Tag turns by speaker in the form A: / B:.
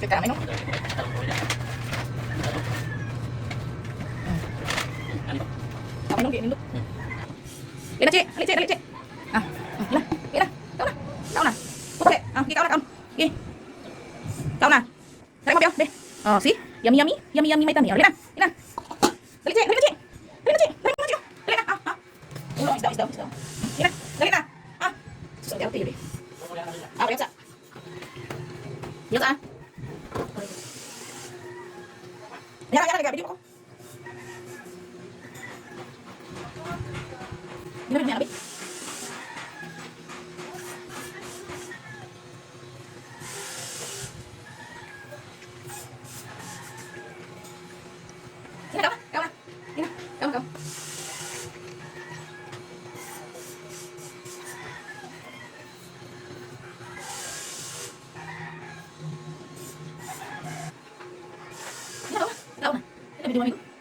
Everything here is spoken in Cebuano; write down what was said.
A: Kaya no? Tama nung nindot. Lina, che, dali, che, dali, che. Ah, lina, lina. Kaon na. Kaon na. Puti. Ah, gi kaon na, kaon. Gi. Kaon na. Dali mo biyo, be. Oh, see? Yummy, yummy. Yummy, yummy, my tummy. Oh, lina, lina. Dali, che, dali na, che. Dali na, che. Dali na, che. Dali na. Ah, ah. Ulo, isda, isda, isda. Lina, dali na. Ah. Susok daw tayo, eh. Ah, wala sa. Dito sa. Yan, yan, yan, video ko. Di na, di na. Sina, kaon na, kaon na. Sina, kaon, kaon. Sina, kaon na, kaon na. Sina, video amigo.